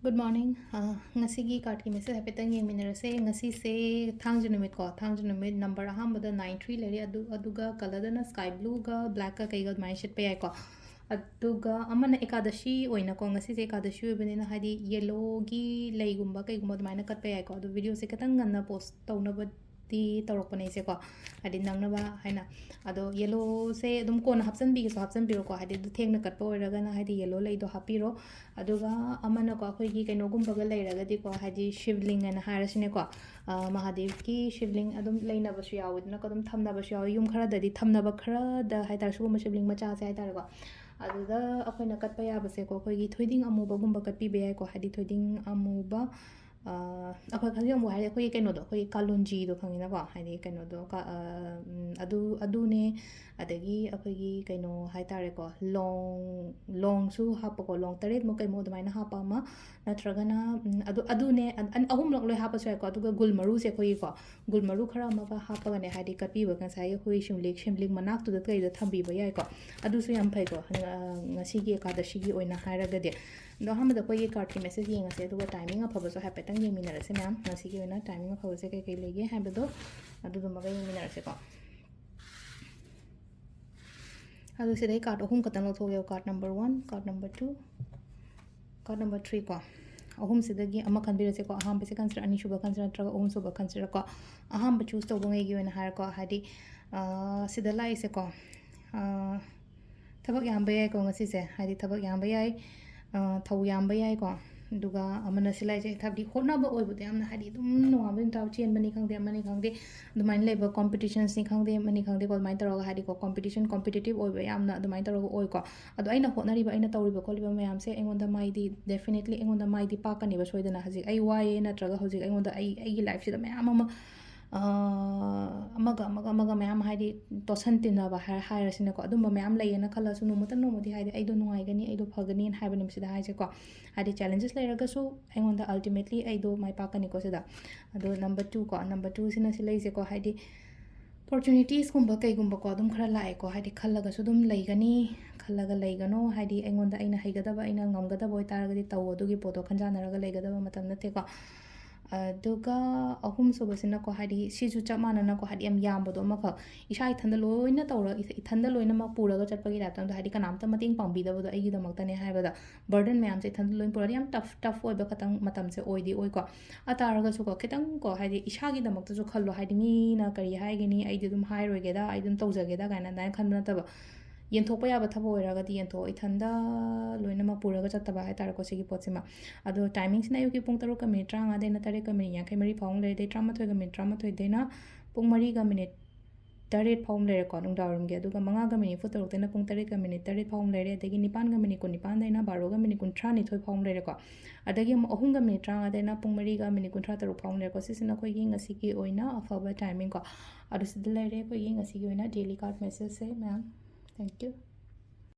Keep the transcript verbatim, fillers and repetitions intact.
Good morning. ꯑ, ꯉꯁꯤꯒꯤ cardꯀꯤ message ꯍꯥꯏꯐꯦꯠꯇꯪ ꯌꯦꯡꯃꯤꯟꯅꯔꯁꯦ꯫ ꯉꯁꯤꯁꯦ ꯊꯥꯡꯖ ꯅꯨꯃꯤꯠꯀꯣ, ꯊꯥꯡꯖ ꯅꯨꯃꯤꯠ number ꯑꯍꯥꯟꯕꯗ nine three ꯂꯩꯔꯦ, ꯑꯗꯨ, ꯑꯗꯨꯒ colourꯗꯅ sky blueꯒ blackꯀ ꯀꯩꯒ ꯑꯗꯨꯃꯥꯏꯅ ꯁꯦꯠꯄ ꯌꯥꯏꯀꯣ꯫ ꯑꯗꯨꯒ ꯑꯃꯅ ꯑꯦꯀꯥꯗꯁꯤ ꯑꯣꯏꯅꯀꯣ, ꯉꯁꯤꯁꯦ ꯑꯦꯀꯥꯗꯁꯤ ꯑꯣꯏꯕꯅꯤꯅ ꯍꯥꯏꯗꯤ yellowꯒꯤ ꯂꯩꯒꯨꯝꯕ ꯀꯩꯒꯨꯝꯕ ꯑꯗꯨꯃꯥꯏꯅ ꯀꯠꯄ ꯌꯥꯏꯀꯣ꯫ ꯑꯗꯣ videoꯁꯦ ꯈꯤꯇꯪ ꯉꯟꯅ post ꯇꯧꯅꯕꯗꯤ ꯇꯧꯔꯛꯄꯅꯦ ꯑꯩꯁꯦꯀꯣ, ꯍꯥꯏꯗꯤ ꯅꯪꯅꯕ ꯍꯥꯏꯅ꯫ ꯑꯗꯣ yellowꯁꯦ ꯑꯗꯨꯝ ꯀꯣꯟꯅ ꯍꯥꯞꯆꯤꯟꯕꯤꯒꯦꯁꯨ ꯍꯥꯞꯆꯤꯟꯕꯤꯔꯣꯀꯣ, ꯍꯥꯏꯗꯤ ꯑꯗꯨ ꯊꯦꯡꯅ ꯀꯠꯄ ꯑꯣꯏꯔꯒꯅ ꯍꯥꯏꯗꯤ yellow ꯂꯩꯗꯣ ꯍꯥꯞꯄꯤꯔꯣ꯫ ꯑꯗꯨꯒ ꯑꯃꯅꯀꯣ, ꯑꯩꯈꯣꯏꯒꯤ ꯀꯩꯅꯣꯒꯨꯝꯕꯒ ꯂꯩꯔꯒꯗꯤꯀꯣ, ꯍꯥꯏꯗꯤ ꯁꯤꯕꯂꯤꯡ ꯍꯥꯏꯅ ꯍꯥꯏꯔꯁꯤꯅꯦꯀꯣ, ꯑ, ꯃꯍꯥꯗꯦꯕꯀꯤ ꯁꯤꯕꯂꯤꯡ ꯑꯗꯨꯝ ꯂꯩꯅꯕꯁꯨ ꯌꯥꯎꯋꯤꯗꯅꯀꯣ, ꯑꯗꯨꯝ ꯊꯝꯅꯕꯁꯨ ꯌꯥꯎꯋꯤ꯫ ꯌꯨꯝ ꯈꯔꯗꯗꯤ ꯊꯝꯅꯕ ꯈꯔꯗ ꯍꯥꯏꯇꯥꯔꯦ, ꯁꯤꯒꯨꯝꯕ ꯁꯤꯕꯂꯤꯡ ꯃꯆꯥꯁꯦ ꯍꯥꯏꯇꯥꯔꯦꯀꯣ꯫ ꯑꯗꯨꯗ ꯑꯩꯈꯣꯏꯅ ꯀꯠꯄ ꯌꯥꯕꯁꯦꯀꯣ, ꯑꯩꯈꯣꯏꯒꯤ ꯊꯣꯏꯗꯤꯡ ꯑꯃꯨꯕꯒꯨꯝꯕ ꯀꯠꯄꯤꯕ ꯌꯥꯏꯀꯣ, ꯍꯥꯏꯗꯤ ꯊꯣꯏꯗꯤꯡ ꯑꯃꯨꯕ, ꯑ, ꯑꯩꯈꯣꯏ ꯊꯣꯏꯗꯤꯡ ꯑꯃꯨꯕ ꯍꯥꯏꯔꯗꯤ ꯑꯩꯈꯣꯏꯒꯤ ꯀꯩꯅꯣꯗꯣ, ꯑꯩꯈꯣꯏꯒꯤ ꯀꯥꯂꯣꯟꯖꯤꯗꯣ ꯈꯪꯉꯤꯅꯀꯣ, ꯍꯥꯏꯗꯤ ꯀꯩꯅꯣꯗꯣ, ꯀ-, ꯑ, ꯎꯝ, ꯑꯗꯨ, ꯑꯗꯨꯅꯦ꯫ ꯑꯗꯒꯤ ꯑꯩꯈꯣꯏꯒꯤ ꯀꯩꯅꯣ ꯍꯥꯏꯇꯥꯔꯦꯀꯣ, ꯂꯣꯡ, ꯂꯣꯡꯁꯨ ꯍꯥꯞꯄꯀꯣ, ꯂꯣꯡ ꯇꯔꯦꯠꯃꯨꯛ ꯀꯩꯃꯨꯛ ꯑꯗꯨꯃꯥꯏꯅ ꯍꯥꯞꯄ ꯑꯃ, ꯅꯠꯇ꯭ꯔꯒꯅ, ꯎꯝ, ꯑꯗꯨ, ꯑꯗꯨꯅꯦ, ꯑꯟ-, ꯑꯟ-, ꯑꯍꯨꯝꯂꯛ ꯂꯣꯏ ꯍꯥꯞꯄꯁꯨ ꯌꯥꯏꯀꯣ꯫ ꯑꯗꯨꯒ ꯒꯨꯜ ꯃꯔꯨꯁꯦ ꯑꯩꯈꯣꯏꯒꯤꯀꯣ, ꯒꯨꯜ ꯃꯔꯨ ꯈꯔ ꯑꯃꯒ ꯍꯥꯞꯄꯒꯅꯦ, ꯍꯥꯏꯗꯤ ꯀꯠꯄꯤꯕ ꯉꯁꯥꯏꯒꯤ ꯑꯩꯈꯣꯏ ꯁꯤꯝꯂꯤꯛ, ꯁꯤꯝꯂꯤꯛ ꯃꯅꯥꯛꯇꯨꯗ ꯀꯩꯗ ꯊꯝꯕꯤꯕ ꯌꯥꯏꯀꯣ꯫ ꯑꯗꯨꯁꯨ ꯌꯥꯝ ꯐꯩꯀꯣ, ꯑ, ꯉꯁꯤꯒꯤ ꯑꯦꯀꯥꯗꯁꯤꯒꯤ ꯑꯣꯏꯅ ꯍꯥꯏꯔꯒꯗꯤ꯫ ꯑꯗꯣ ꯑꯍꯥꯟꯕꯗ ꯑꯩꯈꯣꯏꯒꯤ cardꯀꯤ message ꯌꯦꯡꯉꯁꯦ, ꯑꯗꯨꯒ timing ꯑꯐꯕꯁꯨ ꯍꯥꯏꯐꯦꯠꯇꯪ ꯌꯦꯡꯃꯤꯟꯅꯔꯁꯦ ꯃꯌꯥꯝ꯫ ꯉꯁꯤꯒꯤ ꯑꯣꯏꯅ timing ꯑꯐꯕꯁꯦ ꯀꯩ ꯀꯩ ꯂꯩꯒꯦ ꯍꯥꯏꯕꯗꯣ ꯑꯗꯨꯗꯨꯃꯒ ꯌꯦꯡꯃꯤꯟꯅꯔꯁꯦꯀꯣ꯫ ꯑꯗꯨ ꯁꯤꯗꯩ card ꯑꯍꯨꯝ ꯈꯛꯇꯪ ꯂꯧꯊꯣꯛꯑꯒꯦ, card number one, card number two, card number three ꯀꯣ꯫ ꯑꯍꯨꯝꯁꯤꯗꯒꯤ ꯑꯃ ꯈꯟꯕꯤꯔꯁꯦꯀꯣ, ꯑꯍꯥꯟꯕꯁꯦ ꯈꯟꯁꯤꯔꯥ, ꯑꯅꯤꯁꯨꯕ ꯈꯟꯁꯤꯔꯥ, ꯅꯠꯇ꯭ꯔꯒ ꯑꯍꯨꯝꯁꯨꯕ ꯈꯟꯁꯤꯔꯥꯀꯣ꯫ ꯑꯍꯥꯟꯕ choose ꯇꯧꯕꯉꯩꯒꯤ ꯑꯣꯏꯅ ꯍꯥꯏꯔꯦꯀꯣ, ꯍꯥꯏꯗꯤ, ꯑ, ꯁꯤꯗ ꯂꯥꯛꯏꯁꯦꯀꯣ, ꯑ, ꯊꯕꯛ ꯌꯥꯝꯕ ꯌꯥꯏꯀꯣ ꯉꯁꯤꯁꯦ, ꯍꯥꯏꯗꯤ ꯊꯕꯛ ꯌꯥꯝꯕ ꯌꯥꯏ, ꯑ, ꯊꯧ ꯌꯥꯝꯕ ꯌꯥꯏꯀꯣ꯫ ꯑꯗꯨꯒ ꯑꯃꯅ ꯁꯤ ꯂꯥꯛꯏꯁꯦ, ꯍꯥꯏꯕꯗꯤ ꯍꯣꯠꯅꯕ ꯑꯣꯏꯕꯗꯣ ꯌꯥꯝꯅ, ꯍꯥꯏꯗꯤ ꯑꯗꯨꯝ ꯅꯣꯡꯉꯥꯟꯕ ꯅꯨꯃꯤꯠ ꯇꯥꯕ ꯆꯦꯟꯕꯅꯤ ꯈꯪꯗꯦ, ꯑꯃꯅꯤ ꯈꯪꯗꯦ, ꯑꯗꯨꯃꯥꯏꯅ ꯂꯩꯕ competitionsꯅꯤ ꯈꯪꯗꯦ, ꯑꯃꯅꯤ ꯈꯪꯗꯦꯀꯣ, ꯑꯗꯨꯃꯥꯏꯅ ꯇꯧꯔꯒ ꯍꯥꯏꯗꯤꯀꯣ, competition, competitive ꯑꯣꯏꯕ ꯌꯥꯝꯅ ꯑꯗꯨꯃꯥꯏꯅ ꯇꯧꯔꯒ ꯑꯣꯏꯀꯣ꯫ ꯑꯗꯣ ꯑꯩꯅ ꯍꯣꯠꯅꯔꯤꯕ, ꯑꯩꯅ ꯇꯧꯔꯤꯕ ꯈꯣꯠꯂꯤꯕ ꯃꯌꯥꯝꯁꯦ ꯑꯩꯉꯣꯟꯗ ꯃꯥꯏꯗꯤ, definitely ꯑꯩꯉꯣꯟꯗ ꯃꯥꯏꯗꯤ ꯄꯥꯛꯀꯅꯦꯕ ꯁꯣꯏꯗꯅ꯫ ꯍꯧꯖꯤꯛ ꯑꯩ ꯋꯥꯏꯌꯦ, ꯅꯠꯇ꯭ꯔꯒ ꯍꯧꯖꯤꯛ ꯑꯩꯉꯣꯟꯗ, ꯑꯩ, ꯑꯩꯒꯤ lifeꯁꯤꯗ ꯃꯌꯥꯝ ꯑꯃ, ꯑ, ꯑꯃꯒ, ꯑꯃꯒ, ꯑꯃꯒ ꯃꯌꯥꯝ ꯍꯥꯏꯗꯤ ꯇꯣꯠꯁꯟ ꯇꯤꯟꯅꯕ ꯍꯥꯏ-, ꯍꯥꯏꯔꯁꯤꯅꯦꯀꯣ, ꯑꯗꯨꯝꯕ ꯃꯌꯥꯝ ꯂꯩꯌꯦꯅ ꯈꯜꯂꯁꯨ, ꯅꯣꯡꯃꯇ ꯅꯣꯡꯃꯗꯤ ꯍꯥꯏꯗꯤ ꯑꯩꯗꯣ ꯅꯨꯡꯉꯥꯏꯒꯅꯤ, ꯑꯩꯗꯣ ꯐꯒꯅꯤꯅ ꯍꯥꯏꯕꯅꯦꯕ ꯁꯤꯗ ꯍꯥꯏꯁꯦꯀꯣ꯫ ꯍꯥꯏꯗꯤ challenges ꯂꯩꯔꯒꯁꯨ ꯑꯩꯉꯣꯟꯗ ultimately ꯑꯩꯗꯣ ꯃꯥꯏ ꯄꯥꯛꯀꯅꯤꯀꯣ ꯁꯤꯗ꯫ ꯑꯗꯣ number two ꯀꯣ, number twoꯁꯤꯅ ꯁꯤ ꯂꯩꯁꯦꯀꯣ, ꯍꯥꯏꯗꯤ ꯑꯣꯄꯣꯔꯆꯨꯅꯤꯇꯤꯁꯀꯨꯝꯕ ꯀꯩꯒꯨꯝꯕꯀꯣ ꯑꯗꯨꯝ ꯈꯔ ꯂꯥꯛꯑꯦꯀꯣ, ꯍꯥꯏꯗꯤ ꯈꯜꯂꯒꯁꯨ ꯑꯗꯨꯝ ꯂꯩꯒꯅꯤ, ꯈꯜꯂꯒ ꯂꯩꯒꯅꯣ, ꯍꯥꯏꯗꯤ ꯑꯩꯉꯣꯟꯗ ꯑꯩꯅ ꯍꯩꯒꯗꯕ, ꯑꯩꯅ ꯉꯝꯒꯗꯕ ꯑꯣꯏꯇꯥꯔꯒꯗꯤ ꯇꯧ, ꯑꯗꯨꯒꯤ ꯄꯣꯠꯇꯣ ꯈꯟꯖꯥꯟꯅꯔꯒ ꯂꯩꯒꯗꯕ ꯃꯇꯝ ꯅꯠꯇꯦꯀꯣ꯫ ꯑꯗꯨꯒ ꯑꯍꯨꯝꯁꯨꯕꯁꯤꯅꯀꯣ, ꯍꯥꯏꯗꯤ ꯁꯤꯁꯨ ꯆꯞ ꯃꯥꯟꯅꯅꯀꯣ, ꯍꯥꯏꯗꯤ ꯌꯥꯝ ꯌꯥꯝꯕꯗꯣ ꯑꯃꯈꯛ, ꯏꯁꯥ ꯏꯊꯟꯗ ꯂꯣꯏꯅ ꯇꯧꯔ-, ꯏꯊꯟꯗ ꯂꯣꯏꯅꯃꯛ ꯄꯨꯔꯒ ꯆꯠꯄꯒꯤ ꯇꯥꯏꯞꯇ, ꯍꯥꯏꯗꯤ ꯀꯅꯥꯝꯇ ꯃꯇꯦꯡ ꯄꯥꯡꯕꯤꯗꯕꯗꯣ ꯑꯩꯒꯤꯗꯃꯛꯇꯅꯦ ꯍꯥꯏꯕꯗ, ꯕꯔꯗꯟ ꯃꯌꯥꯝꯁꯦ ꯏꯊꯟꯗ ꯂꯣꯏꯅ ꯄꯨꯔꯗꯤ ꯌꯥꯝ ꯇꯐ, ꯇꯐ ꯑꯣꯏꯕ ꯈꯇꯪ ꯃꯇꯝꯁꯦ ꯑꯣꯏꯗꯤ ꯑꯣꯏꯀꯣ꯫ ꯑꯗꯨ ꯇꯥꯔꯒꯁꯨꯀꯣ, ꯈꯤꯇꯪꯀꯣ, ꯍꯥꯏꯗꯤ ꯏꯁꯥꯒꯤꯗꯃꯛꯇꯁꯨ ꯈꯜꯂꯣ, ꯍꯥꯏꯗꯤ ꯃꯤꯅ ꯀꯔꯤ ꯍꯥꯏꯒꯅꯤ, ꯑꯩꯗꯤ ꯑꯗꯨꯝ ꯍꯥꯏꯔꯣꯏꯒꯦꯗ, ꯑꯩ ꯑꯗꯨꯝ ꯇꯧꯖꯒꯦꯗ ꯀꯥꯏꯅ ꯑꯗꯨꯃꯥꯏꯅ ꯈꯟꯕ ꯅꯠꯇꯕ, ꯌꯦꯟꯊꯣꯛꯄ ꯌꯥꯕ ꯊꯕꯛ ꯑꯣꯏꯔꯒꯗꯤ ꯌꯦꯟꯊꯣꯛꯑꯣ, ꯏꯊꯟꯗ ꯂꯣꯏꯅꯃꯛ ꯄꯨꯔꯒ ꯆꯠꯇꯕ ꯍꯥꯏ ꯇꯥꯔꯦꯀꯣ ꯁꯤꯒꯤ ꯄꯣꯠꯁꯤꯃ꯫ ꯑꯗꯣ ꯇꯥꯏꯃꯤꯡꯁꯤꯅ ꯑꯌꯨꯛꯀꯤ ꯄꯨꯡ ꯇꯔꯨꯛꯀ ꯃꯤꯅꯤꯠ ꯇꯔꯥꯃꯉꯥꯗꯩꯅ ꯇꯔꯦꯠꯀ ꯃꯤꯅꯤꯠ ꯌꯥꯡꯈꯩ ꯃꯔꯤ ꯐꯥꯎ ꯑꯃ ꯂꯩꯔꯦ, ꯑꯗꯩ ꯇꯔꯥꯃꯥꯊꯣꯏꯒ ꯃꯤꯅꯤꯠ ꯇꯔꯥꯃꯥꯊꯣꯏꯗꯩꯅ ꯄꯨꯡ ꯃꯔꯤꯒ ꯃꯤꯅꯤꯠ ꯇꯔꯦꯠ ꯐꯥꯎ ꯑꯃ ꯂꯩꯔꯦꯀꯣ, ꯅꯨꯡꯗꯥꯡꯋꯥꯏꯔꯝꯒꯤ꯫ ꯑꯗꯨꯒ ꯃꯉꯥꯒ ꯃꯤꯅꯤꯠ ꯅꯤꯐꯨ ꯇꯔꯨꯛꯇꯩꯅ ꯄꯨꯡ ꯇꯔꯦꯠꯀ ꯃꯤꯅꯤꯠ ꯇꯔꯦꯠ ꯐꯥꯎ ꯑꯃ ꯂꯩꯔꯦ, ꯑꯗꯒꯤ ꯅꯤꯄꯥꯟꯒ ꯃꯤꯅꯤꯠ ꯀꯨꯟꯅꯤꯄꯥꯟꯗꯩꯅ ꯕꯥꯔꯣꯒ ꯃꯤꯅꯤꯠ ꯀꯨꯟꯊ꯭ꯔꯥꯅꯤꯊꯣꯏ ꯐꯥꯎ ꯑꯃ ꯂꯩꯔꯦꯀꯣ, ꯑꯗꯒꯤ ꯑꯃꯨꯛ ꯑꯍꯨꯝꯒ ꯃꯤꯅꯤꯠ ꯇꯔꯥꯃꯉꯥꯗꯩꯅ ꯄꯨꯡ ꯃꯔꯤꯒ ꯃꯤꯅꯤꯠ ꯀꯨꯟꯊ꯭ꯔꯥ ꯇꯔꯨꯛ ꯐꯥꯎ ꯑꯃ ꯂꯩꯔꯦꯀꯣ꯫ ꯁꯤꯁꯤꯅ ꯑꯩꯈꯣꯏꯒꯤ ꯉꯁꯤꯒꯤ ꯑꯣꯏꯅ ꯑꯐꯕ ꯇꯥꯏꯃꯤꯡꯀꯣ꯫ ꯑꯗꯨ ꯁꯤꯗ ꯂꯩꯔꯦ ꯑꯩꯈꯣꯏꯒꯤ ꯉꯁꯤꯒꯤ ꯑꯣꯏꯅ ꯗꯦꯂꯤ ꯀꯥꯔꯠ ꯃꯦꯁꯦꯖꯁꯦ ꯃꯌꯥꯝ꯫ Thank you꯫